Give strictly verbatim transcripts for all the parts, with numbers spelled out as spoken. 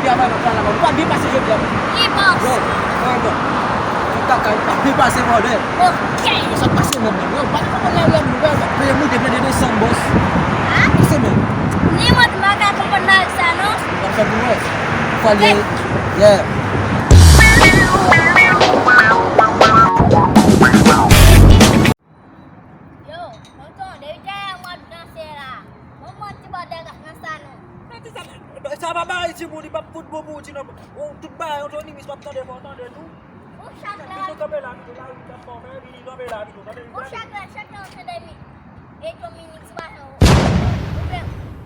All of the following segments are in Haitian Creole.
Travay nan travay la, ou pa byen pase jodi a. Wi, bòs. Yo, mwen bon. Ou kaka, ou pa byen pase, bòdèl. Ok. Yo, sa pase, mwen bon. Yo, pa gen pwoblèm la, mwen bon. Peye moute, plede desann, bòs. Ha? Pase, men. Ni mwen, m pa ka konprann nan sa, non. Ou pa fè pou mwen. Fò gen, yeah. Yo, tonton, depi tè a m ap danse la. Bon, bon, ti bòdèl k ap nan sa non. Sa pa bay timoun, li p ap fout bon pou ou, ti nonm. Ou tout bagay, Anthony Miss, w ap tande, fò w tande tou. Ou chak lè. Vin nou kanpe la, vin la, vin kanpe la, vin kanpe la, vin kanpe la. Ou chak lè, chak lè w tande mi. E Dominique, se pa jan ou. Ou fè,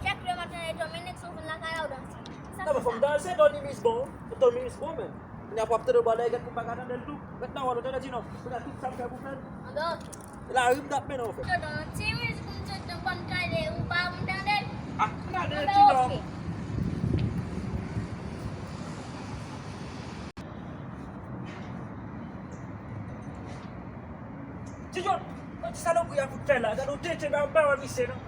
chak lè m ap tande Dominique, si w vin lakay la, w danse. Non, men fò m danse, Tony Miss bon. Tony Miss bon, men. Kounye a pou ap tande bòdèl, gèt pou m pa ka tande l tou. Mèt nan wòl ou tande ti non. Kounye a tout sa m fè pou fè l. Anben, ok. E lari m t ap mennen w fè. Yo, don, ti mizik m sot nan bann kale, ou pa vin tande l? Ah, gade ti non. Anben, ok. Ti John, gade ti salopri a fout fè la. Gade yon tete ba ba wè misye non.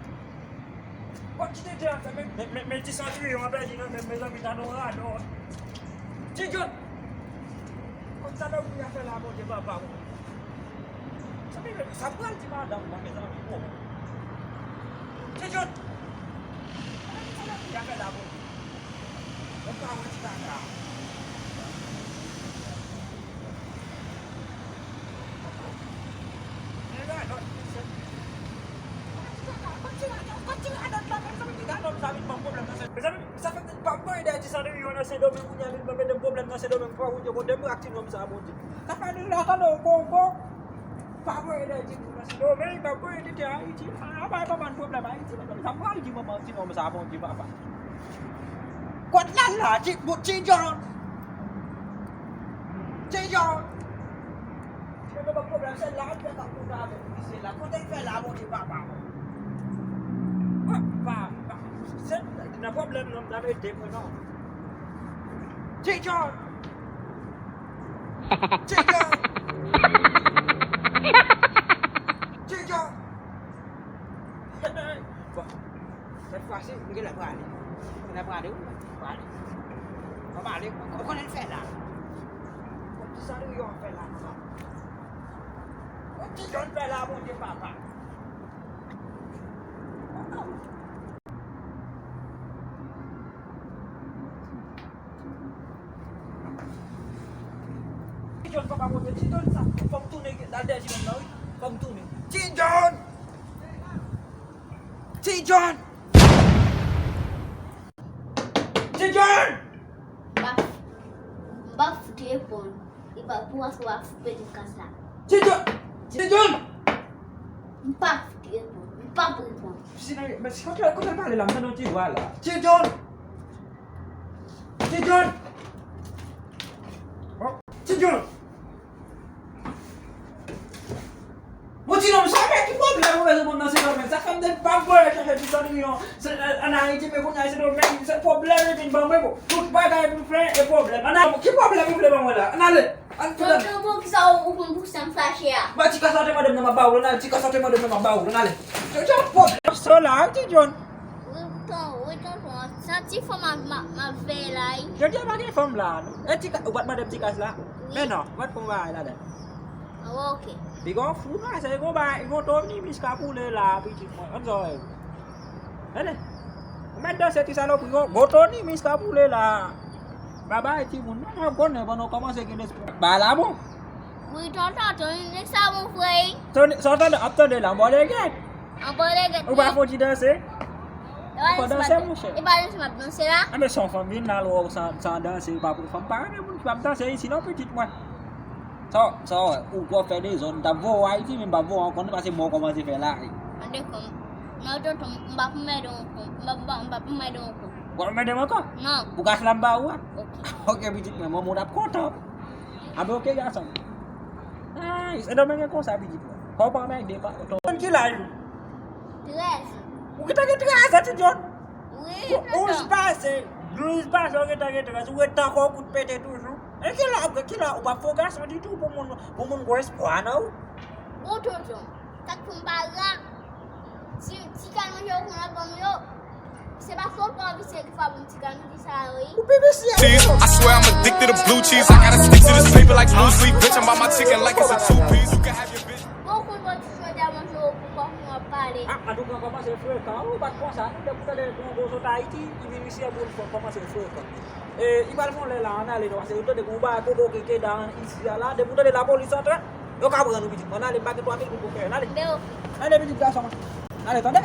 Bon, ti tete a fè, men, men, men, men ti Sandriyon an pèdi nan men, mezanmi, gade yon radòt. Ti John! Kòm sa nan kou y a fè la, Bondye papa, bon. Sa vle di, sa pral di madanm nan, mezanmi, bon. Ti John! Kòm sa nan kou y a fè la, Bondye. Mwen pa wè ti kaka. Mezanmi, sa fè m pa pran ide ti Sandriyon nan Sendomeng kounye a, vin ban mete pwoblèm nan Sendomeng, pa wout yo kote m ak ti nonm sa, Bondye. Sa fè nou la tande w konko. Pa pran ide ti nonm nan Sendomeng, pa pran ide ti Ayiti. A pa ban bann pwoblèm Ayiti, mezanmi, sa pral di manman ti nonm sa, Bondye, papa. Kot la la, ti, bon, ti John. Ti John. Yo gen pwoblèm, se la, m fè pa kontan avèk misye la. Kote l fè la, Bondye papa. Papa, se nan pwoblèm non, m ta mete mwen non. Ti John. Ti John. Ti John. Bon. Sèt fwa si, m genlè prale. M genlè prale, wi, m prale. Mwen prale, ou konnen l fè la. Bon, ti Sandriyon fè la, non. Bon, ti John fè la, Bondye papa. Ti John, papa, Bondye, ti John, sa, fò m tounen, al dèyè ti nonm nan, wi. Fò m tounen. Ti John! Ti John! Ti John! M pa, m pa fout reponn. Li pa pou antre, w ap fout pete kaz la. Ti John! Ti John! M pa fout reponn. M p ap reponn. Si, men, men si kote, kote l pale la, m tande yon ti vwa la. Ti John! Ti John! Bon, Ti John! Bon, ti nonm, sa fè ki pwoblèm ou bezwen konn nan Sendomeng? Sa fè m te pa voye chèche ti Sandriyon an Ayiti, men kounye a Sendomeng, se pwoblèm li vin ban mwen, bon. Tout bagay pou fè, e pwoblèm. Ann ale, ki pwoblèm ou vle ban mwen la? Ann ale. Ann fout ale. Tonton, poukisa ou, ou konn poukisa m fache a? Ba ti kasa w te mande m nan m ap ba ou l, ann ale. Ti kasa w te mande m nan m ap ba ou l, ann ale. Se, se yon pwoblèm. Sa la, wi, ti John. Wi, tonton, wi, tonton. Se yon ti fanm m ap, m ap, m ap veye la, wi. Jodi a pa gen fanm la, non. E ti ka, ou pa t mande m ti kas la? Wi. Men non, ou pa t pran bagay ladan. Ah, ok. Piga w fou, non, se yon bagay, yon Tony Miss k ap woule la, pitit mwen. Gad sa w wè. Tande. Ou mèt danse ti salopri, yon, yon Tony Miss k ap woule la. Babay timoun, non, mwen konnen pandan w kòmanse gen lespri. Ba la bon. Wi, tonton, Tony Miss sa bon vre, wi. Tony, sa w tande, ap tande la, anba legèt. Anba legèt, wi. Ou pa fon ti danse? Ou pa danse, monchè? E pa danse m ap danse la? Anben, se yon fanm vin la, l wè w san, san danse, ou pa pou fanm pa renmen moun ki p ap danse isi, non, pitit mwen. Sa, sa, ou twò fè dezòd, m t ap voye w Ayiti, men m p ap voye w ankò, non, paske mwen w kòmanse fè la, wi. Tande kòm. Non, tonton, m p ap anmède w ankò. M p ap, m p ap, m p ap anmède w ankò. Ou p ap anmède m ankò? Non. Pou kas la m ba ou a? Ok. Ok, pitit mwen, manman w t ap kontan. Anben, ok, gason. Ay, Sendomeng gen konsa, pitit mwen. Fò w pa anmède, pa, tonton. Konn ki laj ou? Trèz. Ou gentan gen trèz an, ti John? Wi, tonton. Onz pase, douz pase, ou gentan gen trèz. Ou ret ankò, ou kout pete toujou. E kilè, kilè, ou p ap fè w gason ditou pou moun, pou moun gen espwa nan ou? Bon, tonton, sa k fè m pa gran, ti, ti kal manje ou konn ap ban m yo, Se pa sou pran visye ki fè bon ti granmoun sa yo, wi. Ou pi visye. Cheese. I swear I'm addicted to blue cheese. I gotta stick to this paper like blue sleep. Bitch, I'm on my chicken like it's a two piece. You can have your bitch. Bon, konn bon ti chòlè a manje yo pou kòman w ap pale. Ah, an tou ka, kòmanse frekan. Ou pa t konsa, non, depi w tande yon gwo sot Ayiti, ki vin isi, epi w kòmanse frekan. E, li pral fè yon lè la, ann ale, non, paske yo tande gen yon bagay koko kenke dan isi a la, depi w tande lapolis antre, yo ka pran nou pitit. Ann ale, m pa gen twa mil goud pou fè, ann ale. Ben, oke. Ann ale, pitit gason mwen. Ann ale, tande?